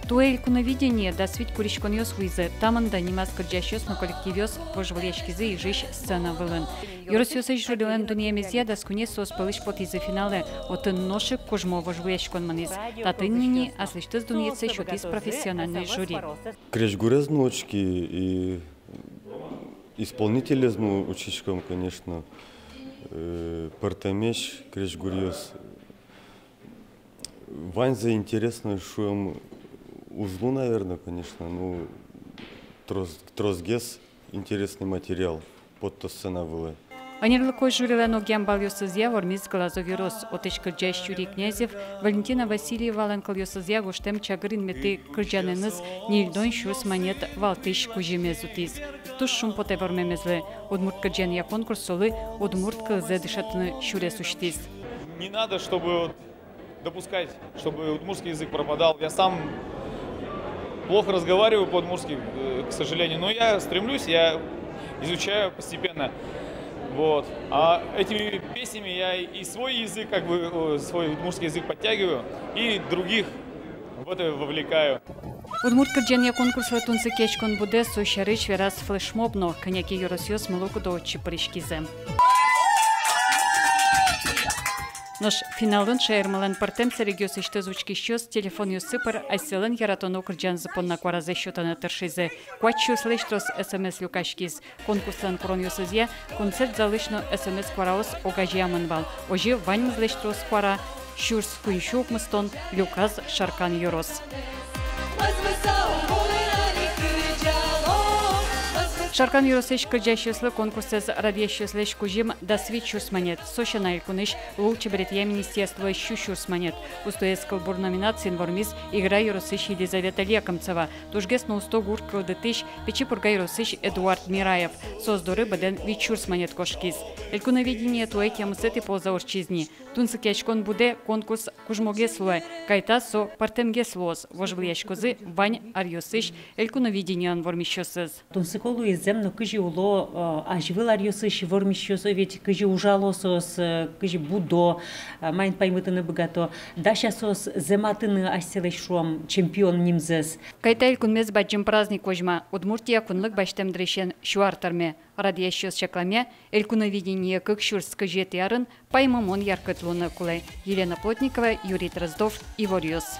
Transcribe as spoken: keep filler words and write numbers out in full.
Туэ «Элькуновидение» дас вить куриськонъёс вуизы, та мында нимаз кырӟасьёс но коллективъёс вожвылъяськизы Ижысь сцена вылын. Ёросъёсысь жюрилэн дунъямезъя, дас куинез соос пӧлысь потӥзы финалэ, отын нош ик кужмо вожвылъяськон мынӥз. Татын ини аслэсьтыз дунъетсэ сётӥз профессиональной жюри. Крезьгурез но учки, и исполнителез но учкиськом, конечно. Э, пӧртэмесь крезьгуръёс. Ваньзэ интересно шуэм уз лу, наверно, конечно. Ну, трос-, тросгес интересный материал потто сцена вылэ. Ӧнерлыко жюрилэн огъям балъёсызъя вормиз Глазов ёрос. Отысь кырӟась Юрий Князев Валентина Васильевалэн кылъёсызъя гожтэм «Чагыр инметӥ» кырӟанэныз ньыльдон сюрс манет валтӥсь кузьымез утӥз. Туж шумпотэ вормемезлы. Удмурт кырӟанъя конкурс солы удмурт кылзэ дышетыны сюрес усьтӥз. Не надо, чтобы вот допускать, чтобы удмуртский язык пропадал. Я сам плохо разговариваю по-удмуртски, э, к сожалению, но я стремлюсь, я изучаю постепенно. Вот. А этими песнями я и свой язык, как бы, э, свой удмуртский язык подтягиваю, и других в это вовлекаю. Удмурт кырӟанъя конкурслы тунсыкъяськон будэ, со сярысь вераз флешмоб но. Кӧня ке ёросъёс мылокыдо отчы пыриськизы. Нош финалын шаермылэн пӧртэм сэрегъёсысьтыз учкисьёс телефонъёссы пыр асьсэлэн яратоно кырӟанзы понна куаразэс сётыны тыршизы. Куать сюрслэсь трос эсэмэс люкаськиз. Конкурслэн куронъёсызъя, концерт залысь но эсэмэс куараос огазеямын вал. Озьы ваньмызлэсь трос куара, сюрс куинь сю укмыстон, люказ Шаркан ёрос. Шаркан ёросысь кырӟасьёслы конкурсэз радъясьёслэсь кузьым дас вить сюрс манет. Со сяна, элькунысь лулчеберетъя министерствоысь сю сюрс манет. Устоез кылбур номинациын вормиз Игра ёросысь Елизавета Лекомцева. Тужгес но усто гурт кылдытӥсь Пичи Пурга ёросысь Эдуард Мираев. Соос доры быдэн вить сюрс манет кошкиз. «Элькуновидение» туэ тямысэтӥ ползэ ортчиз ни. Тунсыкъяськон будэ, конкурс кужмогес луэ, кайтаз со пӧртэмгес луоз, вожвылъяськозы вань аръёсысь «Элькуновидениелэн» вормисьёсыз. Тунсыко луиз зэм но, кызьы уло, э, азьвыл аръёсысь вормисьёс, ведь кызьы ужало соос, э, кызьы будо, э, маин паймытыны быгато, дася соос зэматыны асьсэлэсь, шуом, чемпион нимзэс. Кайта элькунмес бадӟым праздник возьма. Удмуртия кунлык басьтэм дырысен сю ар тырме. Радъясьёс чакламъя, «Элькуновидение» кык сюрс кызетӥ арын паймымон яркыт луыны кулэ. Елена Плотникова, Юрий Дроздов, «Иворъёс».